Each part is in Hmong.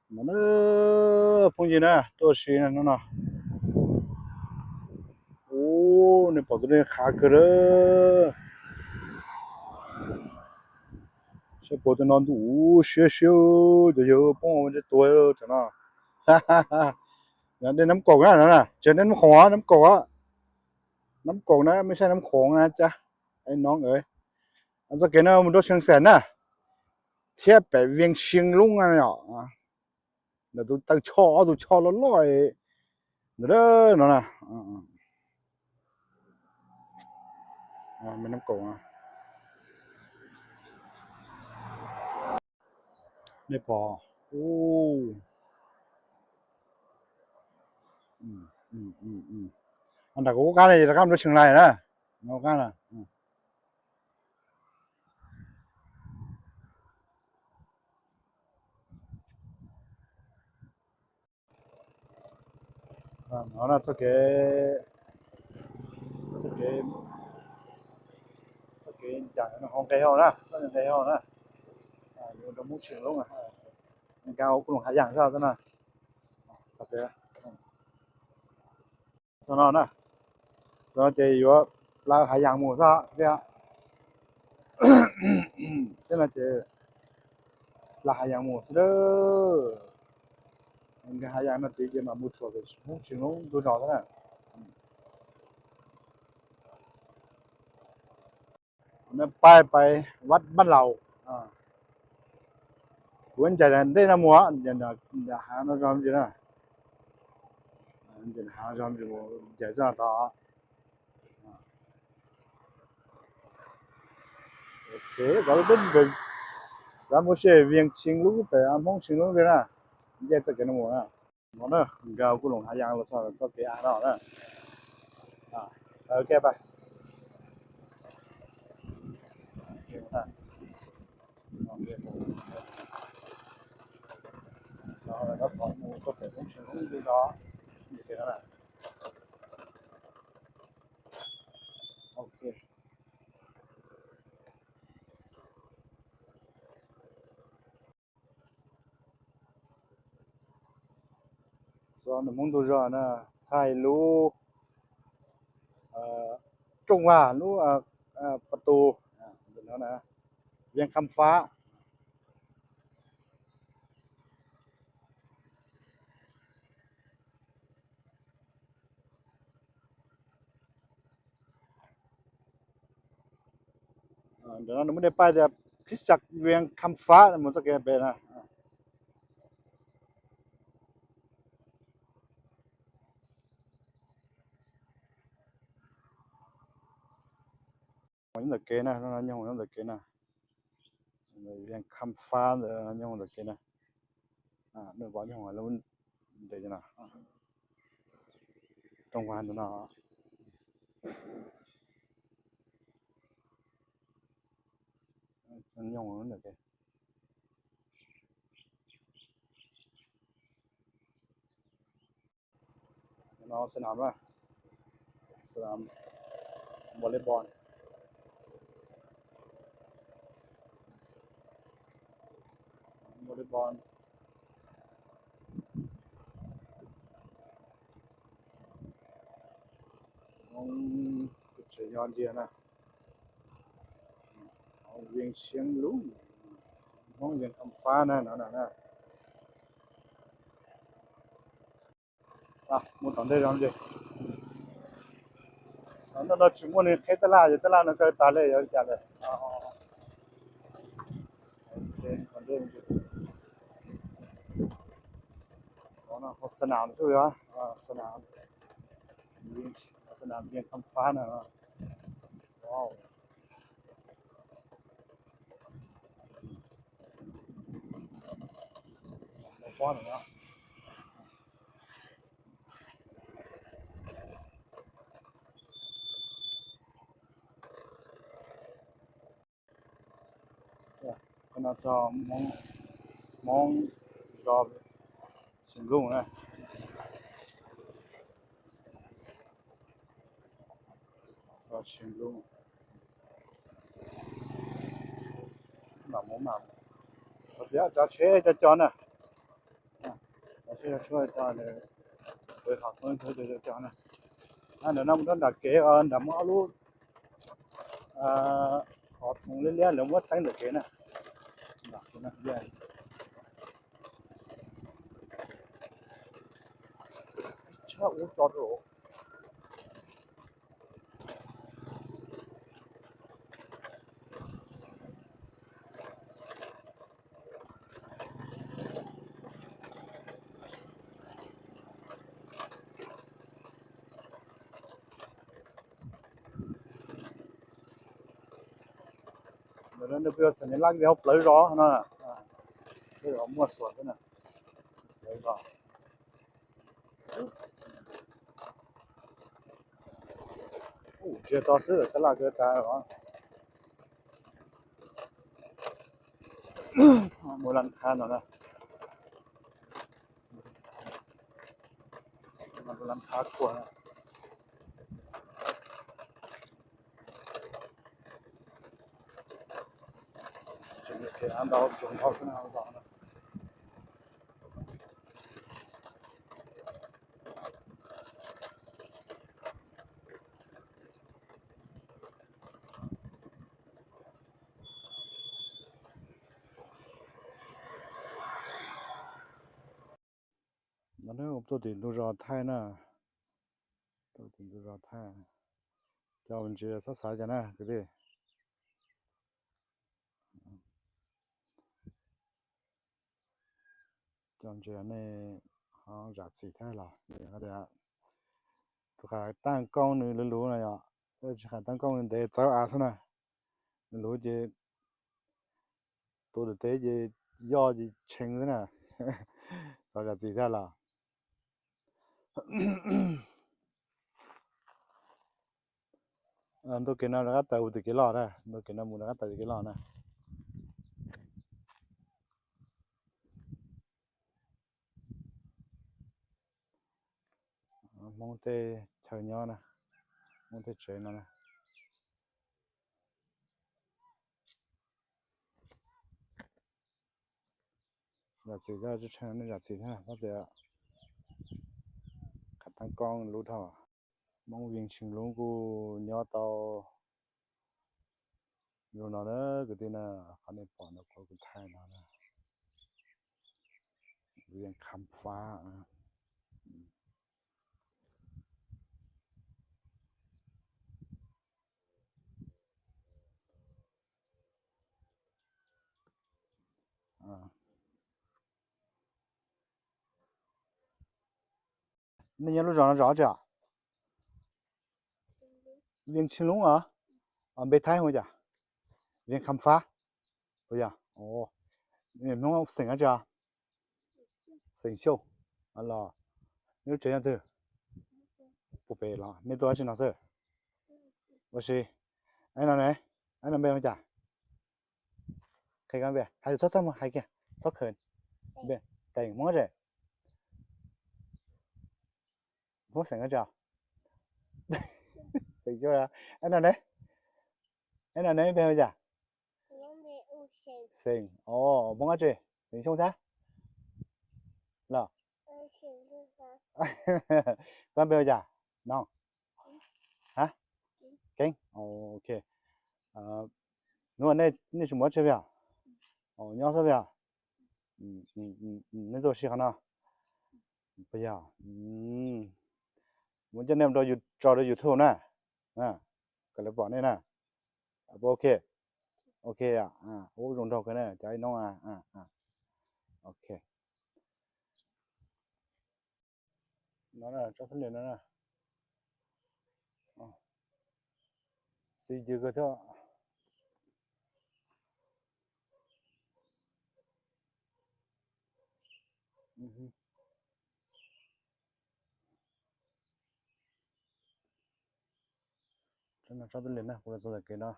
No na, phooj ywg na, tuaj si no no. Ub, nej pom tus dej qhav kawg lawm. Saib puas tus no ntuj siab siab, cov yawg poob ua ntsej tuag tam no. Dej Nab Kaum na, tsis yog dej Nab Khoom, Nab Kaum, Nab Kaum na, mej saib Nab Khoom na cas. Txoj kev no mus rau Xeev Xeem na, thiab pem Vias Xeev Lub na yom. Ntawm tus taw choj, ob tug choj loj loj ntawm no na. Nab Kaum, nej pom. Nram kuv qab ne, rov qab mus rau Tsheej Lais na. Qab na. No txoj kev, txoj kev, txoj kev ncaim no hauv nqes hauv na, txoj nqes hauv na. Yuav rau Hmoob Xeev Lub, nkag hauv Koos Loos Hav Yaam xwb na. Txoj no na, txoj no ces yuav plaws Hav Yaam mus xwb thiab. Txoj no ces plaws Hav Yaam mus xwb. Nkag Hav Yaam no tid ces mam mus txog pem Hmoob Xeev Lub ntug zos xwb na. Pais, pais Vaj Npab Laus. Kuv ncaim ntej no mus, ncaim hav no zog ntsis na. Ncaim hav zog ntsis, ncaim txog tod. Ok, tod lub peb, xav mus saib Vias Xeev Lub pem Hmoob Xeev Lub li na. Ncaim txoj kev no mus na. No na, nkag Koos Loos Hav Yaam los txog txoj kev av no na. Ok, pais. Ok. Txog nws Hmoob ntug zos na, thaij lub, Rooj Vaj lub, pas tus, Vias Kham Fab. Ntawm no nws muaj dej paib tias Khis Tsak Vias Kham Fab mus txoj kev pem na. Nyob ntawm kev na, nyob ntawm kev na. Vias Kham Fab ntawd nyob ntawm kev na. Nws vov nyob lub ntev no. Rooj Vaj ntawm no. Nyob ntawm kev. No xab nam na, xab nam volleyball, volleyball. Hmoob tsev nyob ntsia na, Vias Xeev Lub, Hmoob Vias Kham Fab na no na. Mus tom ntej zog ntsis. No tsis muaj nws qheb tab laj, yog tab laj no kawg tas li yog li cas lawm. Xab nam xwb, xab nam, xab nam Vias Kham Fab na. No txog Hmoob zos Xeev Lub na. Txog Xeev Lub, mam mus mam, txog txiv cov tsheb cov co na. Seb yog suab cov, qhov no mus rau nram kev, nram muaj ob lub qhov thoov liab liab, lawv muab teeb ntawm kev na. Tshaj ub tso rau. Nws pheej xeem Nyab Laj hauv plawv zos no, muaj xuas xwb na, plawv zos. Ntsia to xwb tab laj kawg tas os. Mus laj qha no na, laj qha khuam. No tuaj tim ntug zos Thaib na, tuaj tim ntug zos Thaib. Cov ntses txhob xav cas na kwv tij. Cov ntses nej ho zam txim thiab los tias tus qas taaj koob nws luv luv no yom, tsis qas taaj koob nws ntev txawv av xwb na, nws luv ces tus tus teb ces yoj ces tshee xwb na, ho zam txim thiab los. Ntu kev no rov qab tawm tus kev loj na, ntu kev no mus rov qab tawm tus kev loj na. Hmoob tej chaw nyob na, Hmoob tej tsev no na. Zam txim, nej zam txim thiab tab sis qhov tag koob lub dhau. Hmoob Vias Tsheej Lub kuj nyob tau zoo no na kwv tij na, qhov nej pom ntawm qhov kuv thaij no na, Vias Kham Fab. Nej nyob lub zos no zos tsi? Vias Tsheej Lub os. Npe Thaib hu cas? Vias Kham Fab puas yog? Hmoob xeem dab tsi? Xeem Xyooj los. Nej lub tsev nyob twg? Puag pem los nej tuaj dab tsi no xwb? Ua si. Aib no ne, aib no npe hu cas? Qhia koj npe, hais lus txhob txaj muag hais kiag, txhob khawm. Npe Teem, Hmoob dab tsi? Hmoob xeem dab tsi? Xeem Xyooj. Aib no ne, aib no ne npe hu cas? Xeem, o, Hmoob dab tsi? Xeem Xyooj thiab los? Koj npe hu cas no? Ha? Keeb, ok. Hnub no nej tsis mus dab tsi peb yog? Nyob xwb peb yog? Nej tuaj ua si qhov no puas yog? Muab coj nej mus tso rau YouTube na, kom lawv pom nej na. Ok, ok, ua zoo nraug kawg na cov ib noob. Ok. No tsob phab lis no na. Xis ncw kawg thiab. Tsob phab lis na, kuv los txog tom kev no.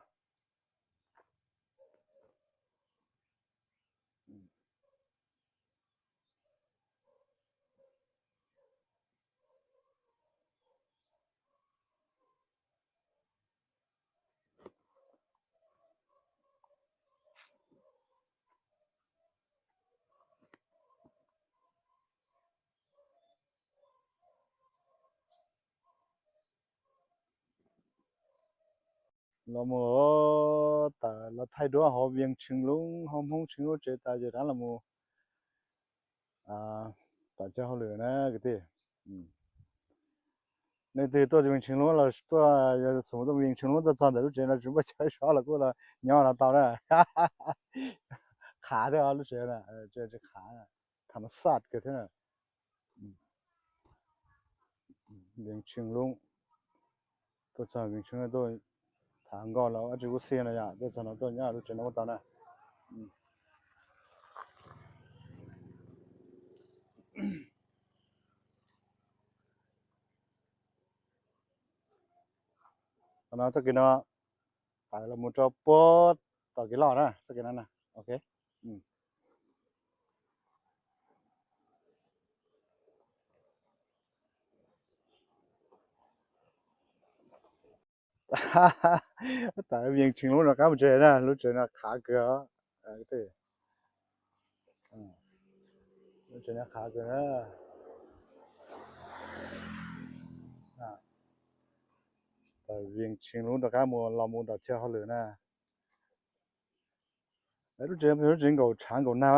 Los mus, tawm los thaij duab hauv Vias Tshee Loob, hauv Hmoob Tshee Loob tsev tas ces rov los mus tawm chaw hauj lwm na kwv tij. Leej twg tuaj Vias Tshee Loob los tuaj, yog xum tuaj Vias Tshee Loob tuaj txog ntawm lub tsev no tsis muaj chaw so los kuj los nyob no tau na. Qhav thiab lub tsev, tsev qhav, tham xaj kawg thiab na. Vias Tshee Loob, tuaj txog Vias Tshee Loob tuaj tham nkauj los dab tsi kuj xij no yom, tuaj txog no tuaj nyob lub tsev no kuj tau na. Qhov no txoj kev no tawm los mus rau puag tom kev loj na, txoj kev no na. Ok. Tawm Vias Tshee Loob rov qab mus tsev na, lub tsev no qhav kawg. Lub tsev no qhav kawg na. Tawm Vias Tshee Loob rov qab mus los mus tom chaw hauj lwm na. Lub tsev, lub tsev nkaum tshav nkaum nag.